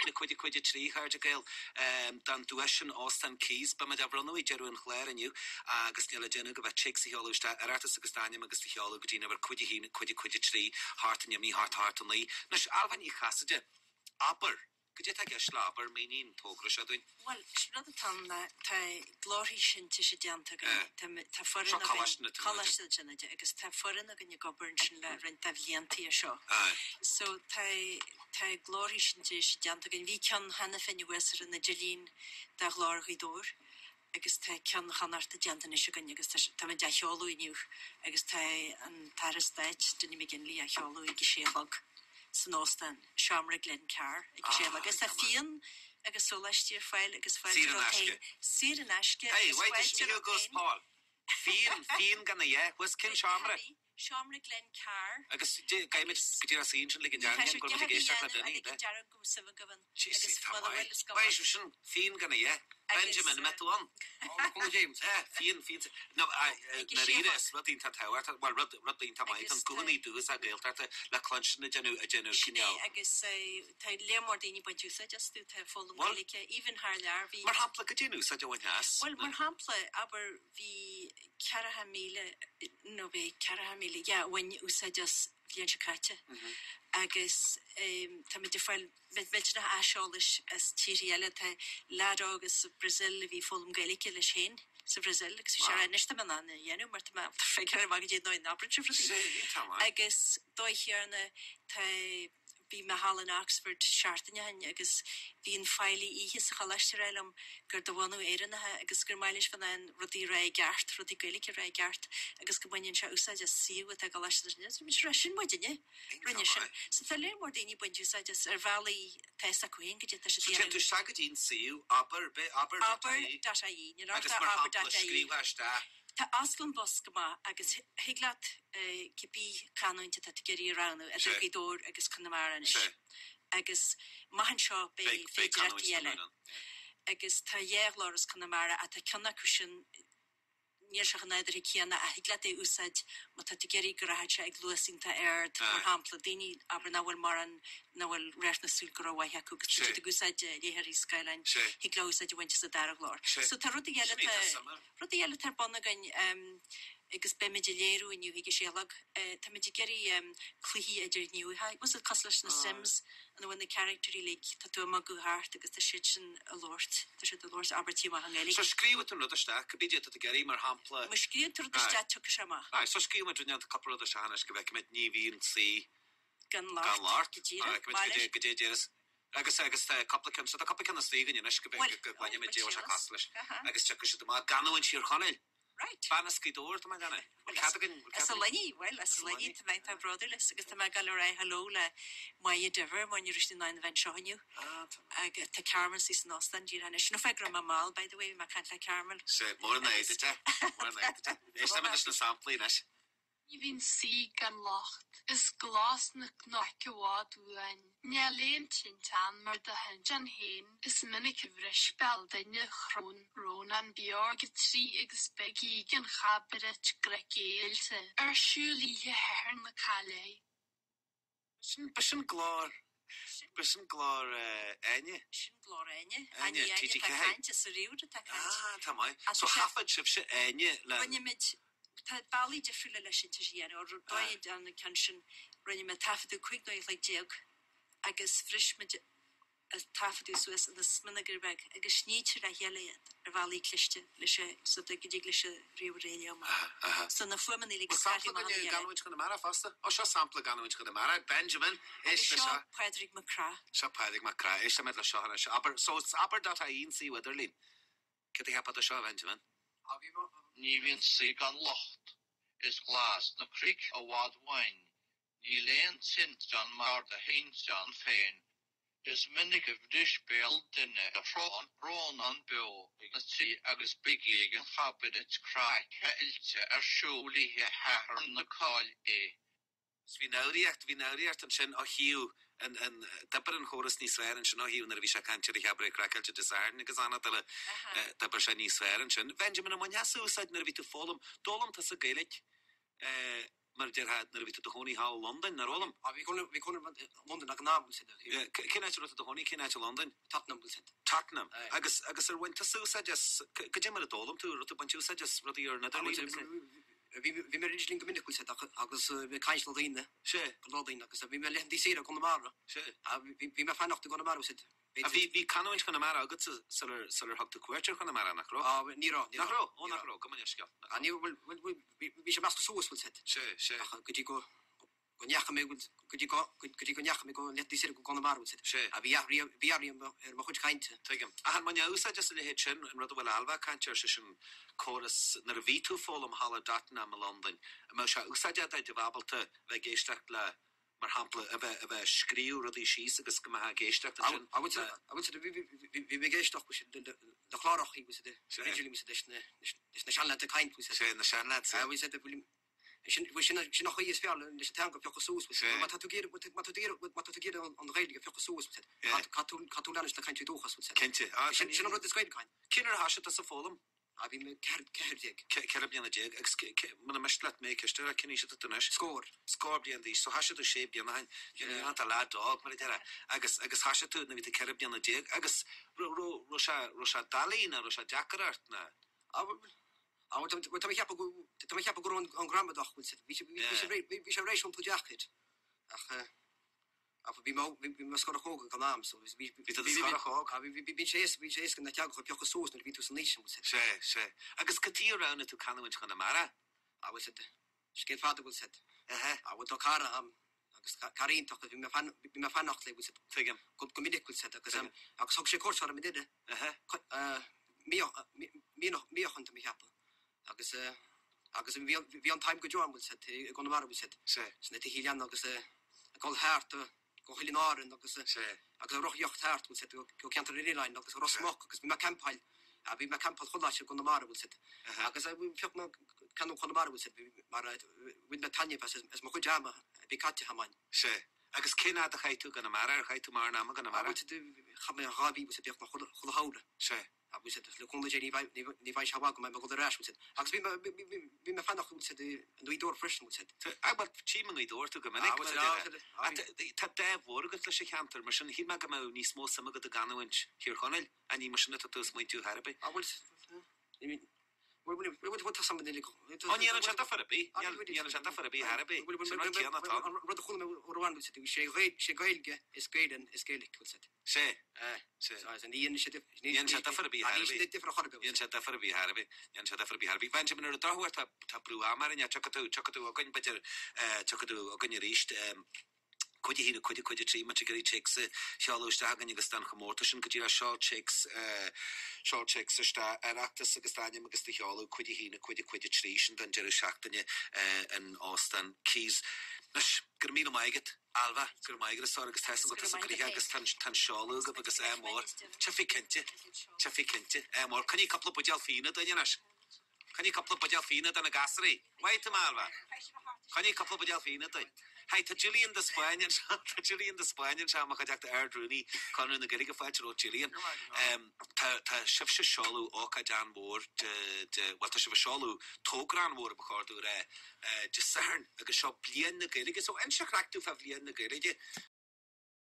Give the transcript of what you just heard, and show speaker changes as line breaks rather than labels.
5 5 3, a chairde Gael, don duais sin Óstán Keys. Beimid á bhronnadh ag deireadh an chláir inniu agus níl le déanamh go bheith téacs a sheoladh isteach, Oireachtas agus d'ainm agus do sheoladh go dtí an uimhir 5 1 5 5 3 8 9 8 8 9. Anois, Ailbhe Ní Chasaide, abair! Cad é atá i gceist le abair? Mínigh an togra seo dúinn.
Bhuel, sin rud atá ann ná tá glórthaí sintéise déanta againn. Tá tá foireann
Seo Coláiste na
againn, Coláiste na Tríonóide, agus tá foireann againn ag obair ansin le roinnt de bhlianta é seo. So tá tá glórthaí sintéise déanta againn. Bhí ceann cheana féin thuas ar an idirlíon de Ghlór Ghaoth Dobhair agus tá ceann Chonnachta déanta anois againn agus tá táimid á sheoladh inniu agus tá an tAire Stáit, Dinny McGinley, á sheoladh ag a sé a chlog san óstán, Seomra Glencar ag a sé a chlog agus tá fíon agus sóláistí ar fáil agus fáilte
Saor in
romhat
aisce.
féin. Saor in aisce
Hey,
agus
wait,
fáilte
is
romhat
Hugo's
féin.
Paul. Fíon, fíon gan a dhath, thuas cén seomra?
Seomra Glencar.
Agus caithfimid go dtí as aon sin lig an dearg go bhfuil muid ag éisteacht le duine,
Lig an dearg go bhfuil suim agaibh ann.
Jesus, tá maith. Beidh sé sin, fíon gan a dhath. Benjamin, an mbeidh tú ann?
James.
Eh, fíon, fíon. No, ndáiríre, is rud iontach tábhachtach, bhuel, rud, rud iontach maith, an guthanna dúchasacha Gaeltachta le cluinstin ag déanamh, ag déanamh
Sin é,
cineál.
agus tá lear mór daoine ag baint úsáid astu, tá foghlaim Gaeilge, even thar lear, bhí.
Mar shampla, cad é an úsáid a bhainfeá as?
Bhuel, mar shampla, abair, bhí 40,000, nó bhí 40,000, yeah, a bhain úsáid as bhliain seo caite agus táimid ag fáil millteanach aiseolais as tíorthaí eile. Tá leaid óg as Brazil a bhí ag foghlaim Gaeilge leis féin sa Bhrasaíl agus bhí sé ag rá anois tá mé in ann é a dhéanamh mar tá mé ábalta freagra amach go dtí nó in abrainn sibh rudaí. Agus dóigh chéanna tá Bhí mé thall in Oxford seachtain ó shin agus bhí an feighlí oíche sa choláiste ag rá liom gur de bhunadh Éireannach é agus gur maith leis bheith in ann rudaí a rá i gceart, rudaí Gaeilge a rá i gceart agus go mbaineann sé úsáid as suíomh atá i gColáiste na Tríonóide. Bhí sé sin muidinne, rinne sin. So tá lear mór daoine ag baint úsáid as ar bhealaí tá fhios acu féin goidé atá siad
So
a
téann
dhéanamh.
tú isteach go dtí an suíomh, abair, b'é abair dot
Abair
ie
dot ie, níl ort
agus
ach
mar
abair
shampla
dot ie.
scríobhfá isteach.
Tá oscail an bosca amach agus thig leat cibé canúint atá tú ag iarraidh a roghnú, idir Gaoth Dobhair agus Conamara anois. Agus amach anseo beidh féidearthachtaí eile. Agus tá dhá ghlór as Conamara ach tá ceann acu sin, níl sé chomh nádúrtha céanna ach thig leat é a úsáid má tá tú ag iarraidh go rachadh sé ag luas iontach ard, mar shampla, daoine, abair, nach bhfuil mórán, nach bhfuil radharc na súl go rómhaith acu agus tá siad ag úsáid léitheoirí scáileáin, thig leo úsáid a bhaint as an dara glór. So tá rudaí eile, tá. Rudaí eile atá ar bun againn agus beimid ag léiriú inniu ag a sé a chlog, táimid ag iarraidh cluichí idirghníomhacha, bhfuil fhios agat, cosúil leis na Sims, ina bhfuil na caractairí uilig, tá tú ag bogadh thart agus tá siad sin ag labhairt, tá siad ag labhairt abairtí amach i nGaeilge.
So scríobhfaidh tú an rud isteach, cibé cad é atá tú ag iarraidh, mar shampla.
Má scríobhann tú rud isteach, tiocfaidh sé amach.
Aye, so scríobhfaidh muid cúpla rud isteach anois go bhfeicfimid, ní bhíonn saoi
gan
gan
locht, go díreach,
Feicfimid
maith leis.
goidé a déarfas. Agus, agus tá cúpla ceann, so tá cúpla ceann istigh againn anois go
Bhuel,
go gcluinfimid
muid
goidé atá
síos.
cosúil leis
Aha.
agus tiocfaidh siad amach. Canúint Thír Chonaill.
Right.
Bean as Gaoth Dobhair, tá mé ag déanamh. Bhfuil cead againn, bhfuil cead
As a
againn?
Luinnigh, bhuel, as
As
a Luinnigh,
Luinnigh.
tá mé iontach bródúil as agus tá mé ag dul a rá hello le Máire Diver mar ní raibh sí in ann a bheith anseo inniu.
Ah, tá maith.
Agus tá Carmel suí san óstán díreach anois. Nó fé go raibh mé mall, by the way, bhí mé ag caint le Carmel.
Sea, mór an ádh duit é. Mór an ádh duit é. Éistfimid leis na samplaí anois.
Ní bhíonn saoi gan locht. Is glas na cnoic i bhfad uainn. Níl aon tinteán mar do thinteán féin. Is minic a bhris béal duine chrón Rónán Beo ag 3 agus beidh oíche an chabaret craiceáilte ar siúl oíche Shathairn na Caillí.
Sin, b'shin glór, b'shin glór Áine.
Sin glór Áine.
Áine,
Áine atá
TG4.
ag caint, is í atá ag caint.
Ah, tá maith.
Ach
So
tá sé.
thaifead sibhse Áine le.
Rinne muid, tá bealaí difriúla leis an tithe a dhéanamh. Ar dóigh an ceann sin, rinne mé taifeadadh 15 nóiméad a chloig agus bhris muid an taifeadadh suas ina smionagar beag agus snítear le chéile iad ar bhealaí cliste leis an so go dtig leis an ríomhaire é a léamh amach. So na fuaimeanna uilig
Bhfuil
scartha
sampla
amach ina
againne i
chéile.
gcanúint Chonamara fosta? Ó seo sampla i gcanúint Chonamara. Benjamin,
Agus
éist le
seo
seo.
Pádraig Mac Craith.
Seo Pádraig Mac Craith. Éistfimid le seo anois. Abair, so it's abair dot ie an suíomh idirlín. Céard a cheapfá de seo, a Bhenjamin?
Ní bhíonn saoi gan locht. Is glas na cnoic i bhfad uainn. Níl aon tinteán mar do thinteán féin. Is minic a bhris béal duine a shrón Rónán Beo ag 3 agus beidh oíche an chabaret craiceáilte ar siúl oíche Shathairn na Caillí.
Bhí an fhoghraíocht, bhí an fhoghraíocht ansin ó thaobh an, an, d'oibir an chóras níos fearr ansin ó thaobh nuair a bhí sé ag caint ar an chabaret craiceáilte Dé Sathairn agus an uile, d'oibir sé níos fearr ansin. Benjamin, an mbainfeá úsáid nuair a bhí tú ag foghlaim, d'fhoghlaim tusa Gaeilge? mar a déarfá, nuair a bhí tú i do chónaí thall i Londain, nár fhoghlaim?
Á, bhí cónaí, bhí cónaí i Londain ag an am, bhfuil 'fhios
a'd. Cén áit a raibh tú i do chónaí, cén áit i Londain?
Tottenham, bhfuil 'fhios a'd.
Tottenham. Agus, agus ar bhain tusa úsáid as, goidé mar a d'fhoghlaim tú, raibh tú ag baint úsáid as rudaí ar an idirlíon agus é?
Bhí, bhí mé ar an idirlíon go minic, bhfuil 'fhios a'd, agus bhí ag caint le daoine,
Sea.
go leor daoine, agus bhí mé laethanta saoire i gConamara.
Sea.
Bhí, bhí mé ag fanacht i gConamara, bhfuil 'fhios a'd.
A bhí, bhí canúint Chonamara agatsa sular, sular thug tú cuairt ar Chonamara, nach raibh?
Á, ní raibh, ní
Nach raibh. raibh? Ó, nach raibh, gabh mo leithscéal.
Á, ní raibh, bhuel, bhuel, bhuel, bhí, bhí sé measctha suas, bhfuil 'fhios a'd.
Sea, sea.
Ach go dtí go, go ndeachaigh mé, bhfuil, go dtí go, go dtí go ndeachaigh mé go laethanta saoire go Conamara, bhfuil 'fhios a'd.
Sea.
Á, bhí athrú, bhí athrú ar mo, ar mo chuid cainte.
Tuigim. Ach an mbainfeá úsáid as a leithéid sin, an rud a bhfuil Ailbhe ag caint air, sé sin córas, nuair a bhí tú ag foghlaim thall i dTottenham i Londain, an mbeadh sé úsáideach duit a bheith ábalta bheith ag éisteacht le mar shampla, a bheith a bheith ag scríobh rudaí síos agus go mbeifeá ag éisteacht
ansin le. Bhfuil 'fhios a'd, bhí mé ag éisteacht bhfuil 'fhios a'd le clárachaí bhfuil 'fhios a'd, idirlíon bhfuil 'fhios a'd leis na seanleaids ag caint bhfuil 'fhios
a'd. Sea, na seanleaids,
sea. Bhfuil 'fhios a'd, bhfuil, sin, bhfuil sin, sin an chaoi is fearr leis an teanga a phiocadh suas bhfuil 'fhios a'd. Má tá tú ag iarraidh, má tá tú ag iarraidh, má tá tú ag iarraidh an Ghaeilge a phiocadh suas bhfuil 'fhios a'd, caithfidh tú, caithfidh tú leanúint le caint dúchas bhfuil 'fhios
a'd. Cinnte.
Sin, sin an rud is Gaeilge
caint. Cén uair a thoisigh tusa ag foghlaim?
Á, bhí mé 14.
14 bliana. Agus muna miste leat mé ceist a chur, cén aois atá tú anois?
Scór.
Scór bliain d'aois. So thoisigh tú sé bliana ó shin. You're not a lad dog, mar a déarfá. Agus, agus thoisigh tú nuair a bhí tú 14 bliana. Agus raibh, raibh, raibh sé, raibh sé doiligh nó raibh sé deacair ort
nó? Á, bhuel, á, bhuel, tá mé ag ceapadh go, tá mé ag ceapadh go raibh an gramadach, bhfuil 'fhios a'd, bhí sé, bhí sé, bhí sé réasúnta deacair. Ach eh. Ach bhí mé bhí mé scorach óg ag an am so bhí
Bhí tú scorach óg?
Bhí bhí bhí sé éasca bhí sé éasca na teangacha a phiocadh suas nuair a bhí tú san aois sin bhfuil 'fhios
a'd. Sea, sea. Agus cad chuige ar roghnaigh tú canúint Chonamara?
Ah bhfuil 'fhios a'd, scéal fada bhfuil 'fhios a'd.
Aha.
Ah bhuel tá cara a'm agus cara iontach bhí mé bhí mé ag fanacht léi bhfuil 'fhios a'd.
Tuigim.
Go go minic bhfuil 'fhios a'd agus Tuigim. agus thug sé cuairt orm i nDoire.
Aha.
Mí mí mí mí ó shin tá mé ag ceapadh. Agus agus bhí bhí an t-am go deo a'm bhfuil 'fhios a'd i gConamara bhfuil 'fhios a'd.
Sea.
Sna tithe leanna agus ag dul thart go hOileáin Árann agus
Sea.
agus ag rothaíocht thart bhfuil 'fhios a'd go ceantar an oileáin agus Ros Muc agus bhí mé ag campáil bhí mé ag campáil chuile áit i gConamara bhfuil 'fhios a'd. Agus phioc mé canúint Chonamara bhfuil 'fhios a'd mar bhain mé taitneamh as as mo chuid ama a bhí caite a'm ann.
Sea. Agus cén fhad a chaith tú i gConamara? Ar chaith tú mórán ama i
gConamara? Bhfuil 'fhios a'd chaith mé 2 mhí bhfuil 'fhios a'd beagnach chuile shamhradh.
Sea.
Bhfuil 'fhios a'd le cúnamh Dé ní bheidh ní bheidh sé i bhfad go mbeidh mé ag dul ar ais bhfuil 'fhios a'd. Agus bhí mé bhí mé ag fanacht bhfuil 'fhios a'd i nGaoth Dobhair freisin bhfuil 'fhios
a'd. Ah bhuel tchím i nGaoth Dobhair tú go minic mar a déarfá. Tá dáimh mhór agat leis an cheantar, mar sin shíl mé go mbeadh níos mó suime agat i gcanúint Thír Chonaill, ach ní mar sin atá tú ag smaointiú chor ar bith.
Ah bhuel bhuel bhuel tá suim uilig
Ó ní dhéanann sé difear ar bith, ní dhéanann sé difear ar bith chor ar bith, is an rud céanna atá
ann. Rud a chuala mé uair amháin bhfuil 'fhios a'd, sé Gaeilge is Gaelainn is Gaelic bhfuil 'fhios
a'd. Sea. Sea.
Ní dhéanann sé
Ní dhéanann sé difear ar bith chor ar bith. Difear chor ar bith. Ní dhéanann sé difear ar bith chor ar bith. Ní dhéanann sé difear ar bith chor ar bith. Benjamin ar an drochuair tá tá brú ama orainn ach tiocfaidh tú tiocfaidh tú chugainn b'fhéidir tiocfaidh tú chugainn arís. 5 1 5 5 3 má tá tú ag iarraidh téacs a sheoladh isteach chugainn agus don chomórtas sin go díreach seol téacs seol téacs isteach Oireachtas agus d'ainm agus do sheoladh 5 1 5 5 3 sin don deireadh seachtaine in Óstán Keys. Anois go raibh míle maith agat. Ailbhe, Go raibh maith agat a stór agus tá 'fhios agam go bhfuil tú agus tá an seoladh agaibh agus ádh mór. Tchífidh cinnte. Tchífidh cinnte. Ádh mór. Coinnigh cúpla buidéal fíona dúinn anois. Coinnigh cúpla buidéal fíona do na gasraí. Maith tú, Ailbhe. Coinnigh cúpla buidéal fíona dúinn. Hi, tá Julian de Spáinn anseo. Tá Julian de Spáinn anseo i mo chuideachta, Ard-Rúnaí Conradh na Gaeilge. Fáilte romhat, Julian. Tá, tá sibhse ag seoladh ócáid an-mhór de, de, bhuel tá sibh ag seoladh togra an-mhór ba chóir domh a rá, Dé Sathairn agus seo Bliain na Gaeilge. So inis an chraic domh fá Bhliain na Gaeilge.